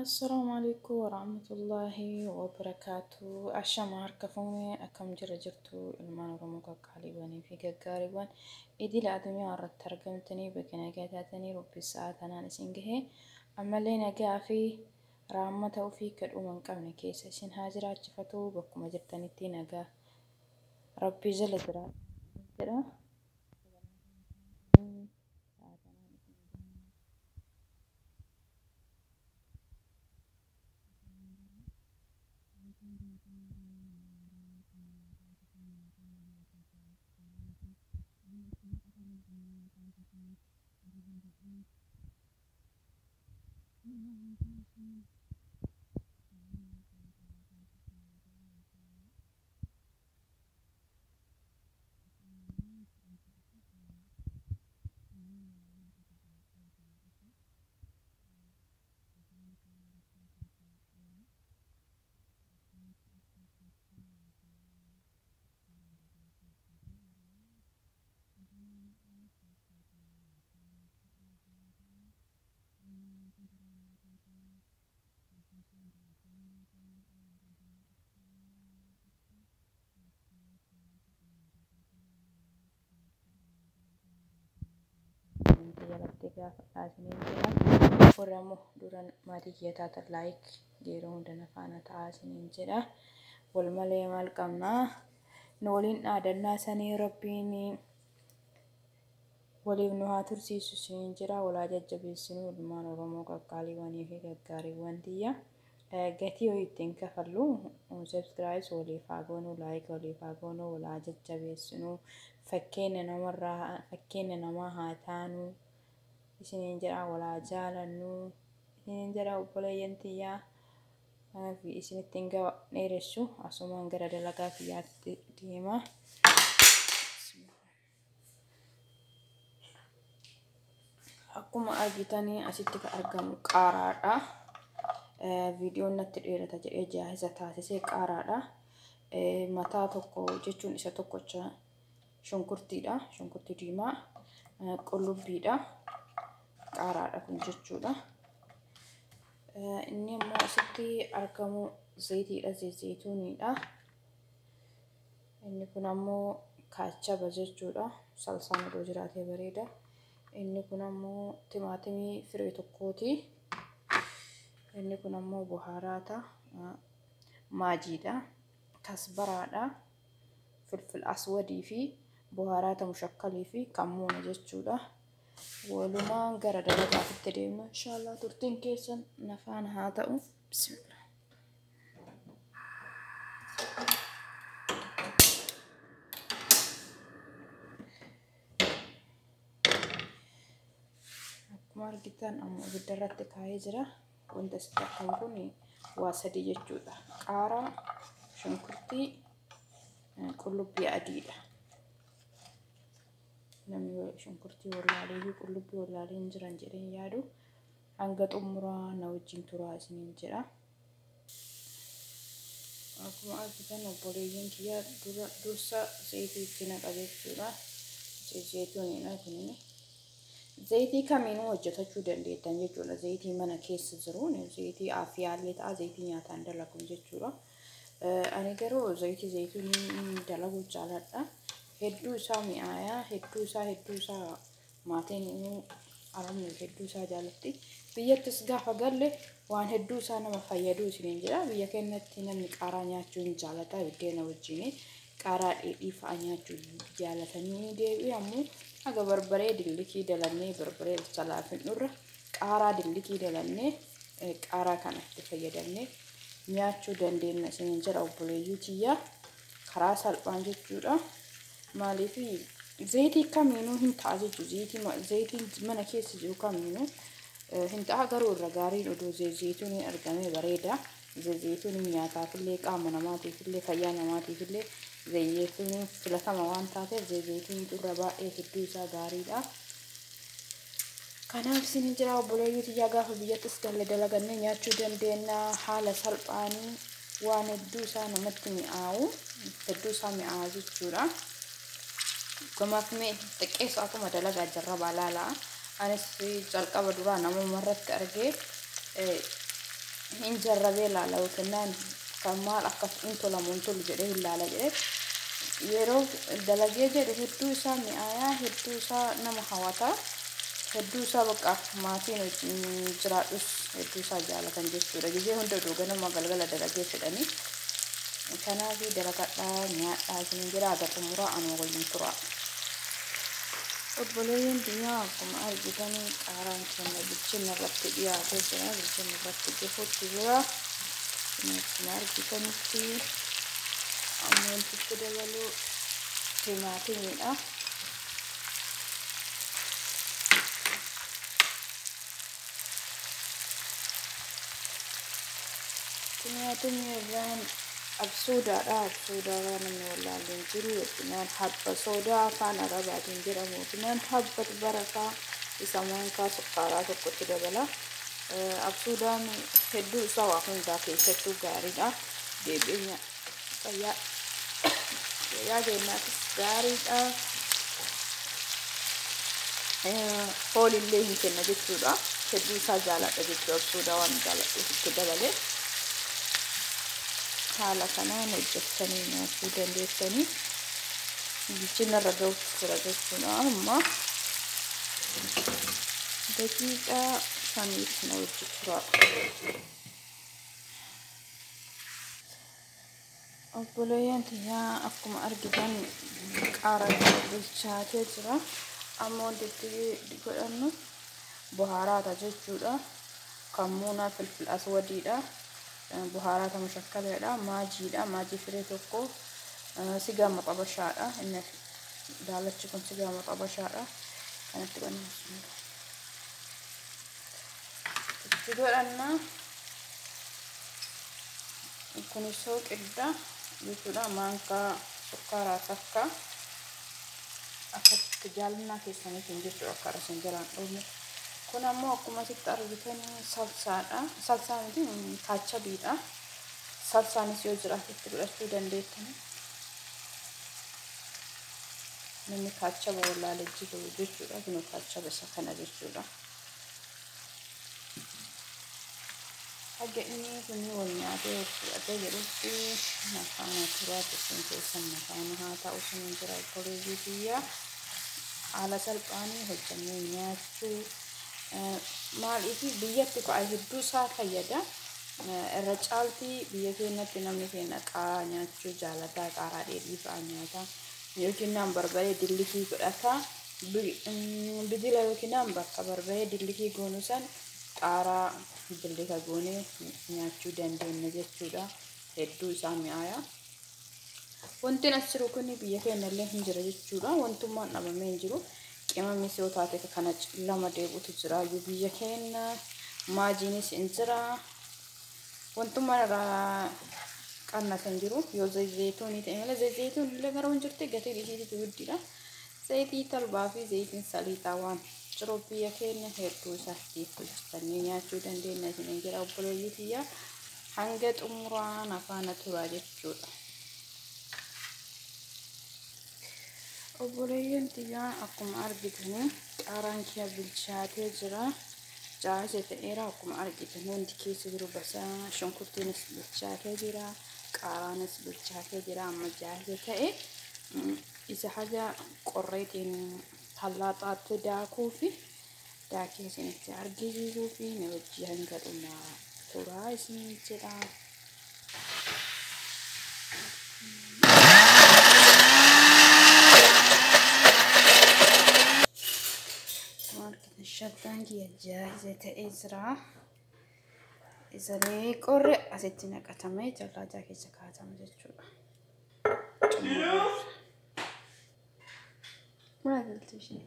Assalaamu alaikum warahmatullaahi wabarakaatu. Ashama harka fuunee akkam jira jirtu ilmaan Oromoo qaqqaaliiwwanii fi gaggaariiwwan idila addunyaa irratti argamtanii bakka nagaa taatanii rubbisaa tanaan isin gahe ammallee nagaa fi raammata ofii kadhuma hin qabne keessa isin haa jiraachifatu bakkuma jirtanitti nagaa rabbii jala jira jedha. Jalatti gaafa dhaasanii jedha. Warra immoo duran maatii kiyya taatan laayik yeroo hunda na faana ta'aa isiniin jedha. Wal malee maal qabnaa? Nu waliin dhaadannaa sanii rabbiin waliif nu haa tursiisu isiniin jedha. Walaa jajjabeessinuu ilmaan Oromoo qaqqaaliiwwanii fi gaggaariiwwan tiyya. Gatii ho'i ittiin kafallu subscribe waliif haa goonu, like waliif haa goonu, walaa jajjabeessinuu fakkeenya namarraa fakkeenya namaa haa taanu isiniin jedha walaa jaalannu isiniin jedha obboleeyyan tiyyaa fi isinitti hin dheeressu asumaan gara dalagaa kiyyaatti deema. Akkuma argitanii asitti kan argamu qaaraadha. Viidiyoon natti dheerata jedhee jaahisa taasisee qaaraadha. Mataa tokko jechuun isa tokkocha shunkurtiidha. Shunkurtii diimaa, qullubbiidha. Qaaraadha kun jechuudha. Inni immoo asitti argamu zayitiidha. Zayituuniidha. Inni kun ammoo kaachaba jechuudha. Salsaan odoo jiraatee bareeda. Inni kun ammoo timaatimii firee tokkooti. Inni kun ammoo buhaaraata, maajiidha, kasbaraadha, filfil aswadii fi buhaaraata mushakkalii fi kammuuna jechuudha. Walumaan gara dalagaatti deemna inshaallah turtiin keessan nafaan haa ta'u. Bismillah. Akkuma argitan amma ibidda irratti kaa'ee jira. Wanta asitti argamu kun waa sadii jechuudha. Qaaraa, shunkurtii, qullubbii adiidha. Namni shunkurtii wallaalee fi qullubbii wallaalee hin jiran jedhee yaadu hanga xumuraa na wajjin turaa isiniin jedha. Akkuma argitan obboleeyyiin kiyya dursa zayitii itti naqa jechuudha. Zayituunidha kunini. Zayitii kamiinuu hojjetachuu dandeettan jechuudha. Zayitii mana keessa jiruun zayitii afiyaallee ta'a, zayitii nyaataan dalaguun jechuudha. Ani garuu zayitii zayituunii dalaguu jaaladha. Hedduu isaa mi'aayaa, hedduu isaa maatiin arabni hedduu isaa jaalatti. Biyyattis gaafa galle waan hedduu isaa nama fayyadu isiniin jedha. Biyya keenyatti namni qaaraa nyaachuu hin jaalata biddeena wajjin. Qaaraa dheedhii fa'a nyaachuu jaalatanii deebi'u ammoo haga barbaree dillikii dalannee barbaree salaafinurra qaaraa dillikii dalannee qaaraa kanatti fayyadamnee nyaachuu dandeenya isiniin jedha obboleeyyii tiyya karaa salphaan jechuudha. Maaliif zayitii kamiinuu hin ta'a jechuudha. Zayitiin mana keessa jiru kamiinuu hin ta'a garuu irra gaariin odoo zayituuniin argamee bareeda. Zayituuniin nyaataafillee qaama namaatiifillee fayyaa namaatiifillee zayituuniin filatama waan taateef zayituuniin irra baay'ee hedduu isaa gaariidha. Kanaaf isin jira obboleeyyii tiyyaa gaafa biyyattis galle dalagannee nyaachuu dandeenya haala salphaanii waan hedduu isaa namatti mi'aawu hedduu isaa mi'aawa jechuudha. Gamaaf mee xiqqeessu akkuma dalagaa jarrabaa laalaa. Anis jalqaba duraa namuma irratti argee Hin jarrabee ilaala yookiin kan maal akka hin tolamu hin tolu jedhee hin laala jedhee yeroo dalagee jedhu hedduu isaa mi'aayaa, hedduu isaa nama hawwata, hedduu isaa bakka maatiin wajjin jiraadhus hedduu isaa jaalatan jechuudha. Gizee hunda oduu ganama galgala dalagee fedhanii. Kanaaf dalagadhaa nyaadhaa isin jira aga xumuraa anuma waliin tura. Obboleeyyiin biyyaa akkuma argitanii qaaraan keenya bilchinna irratti dhiyaatee jira. Bilchinna irratti gahuutti jira. Akkuma argitanitti amma wanti itti dabalu timaatimiidha. Timaatimii irraan absuudaadha. Absuudaa namni wallaalee hin jiru yookiin habba soodaa afaan arabaatiin jedhamu yookiin habba barakaa isa maankaa sukkaaraa tokkotti dabala. Absuudaan hedduu isaa waa hundaa keessattuu gaariidha. Deebiin fayyaa keenyaafis gaariidha. Foolillee hin kenna jechuudha. Hedduu isaa jaaladha jechuudha. Absuudaa waan jaaladhuuf itti dabale. Haala kanaan hojjettanii nyaachuu dandeessanii bilchina irra gahuutti jira jechuudha. Amma daqiiqaa 5 na wajji tura. Obboleeyyan tiyyaa akkuma argitan qaaraan bilchaatee jira. Amma wanti itti godhannu buhaaraata jechuudha. Kammuunaa, filfil aswadiidha. Buhaaraata mushakkaleedha, maajiidha, maajii firee tokko, sigaa maxabashaadha. Inni daalachi kun sigaa maxabashaadha. Kanatti godhanna. Itti godhanna. Kunis sooqidda jechuudha. Maankaa sukkaaraa takka akkatti jaalannaa keessaniitiin jechuudha. Akka isin jalaan dhoofne. Kun ammoo akkuma asitti argitan salsaadha. Salsaa miti, kaachabiidha. Salsaanis yoo jiraate itti godhachuu dandeettani. Namni kaachaba wallaalee jiru jechuudha. Kun kaachaba isa kana jechuudha. Haga inni kun wal nyaatee wal fudhatee jedhutti nafaana turaatu isin keessan nafaana haa ta'u isin jira obboleeyyii biyyaa. Haala salphaanii hojjannee nyaachuu maaliif biyyatti fa'a hedduu isaa fayyada. Irra caaltii biyya keenyatti namni keenya qaaraa nyaachuu jaalata. Qaaraa dheedhii fa'a nyaata. Yookiin naan barbaree dillikii godhata. Bidila yookiin naan bakka barbaree dillikii goonu san qaaraa dillika goonee nyaachuu dandeenya jechuudha. Hedduu isaa mi'aaya. Wanti as jiru kun biyya keenya illee hin jira jechuudha. Wantummaan dhabamee hin jiru. Qimamis yoo taate kana lama deebi'utu jira. Biyya keenya maajiinis hin jira. Wantummaan irraa qannatan jiru. Yoo zayituunii ta'e malee zayituun illee garuu hin jirti. Gatiin isiititu guddiidha. Zayitii talbaa fi zayitiin saliixaa waan jiru biyya keenya hedduu isaatti hojjetannee nyaachuu dandeenya isin jira obboleeyyii tiyyaa. Hanga xumuraan afaana turaa jechuudha. Obboleeyyan tiyyaa akkuma argitanii qaaraan kiyya bilchaatee jira. Jaasee ta'eera akkuma argitan hundi keessa jiru basaa shunkurtiinis bilchaatee jira. Qaaraanis bilchaatee jira. Amma jaasee ta'e isa haga qorreetiin tallaaxaatti daakuu fi daakee isinitti argisiisuu fi na wajjii hanga dhumaa turaa isin jedha. Shattaan kiyya jaahise ta'ee jira. Isalee qorre asitti naqatamee jallaajaa keessa kaa'atama jechuudha. Maal galtu ishee?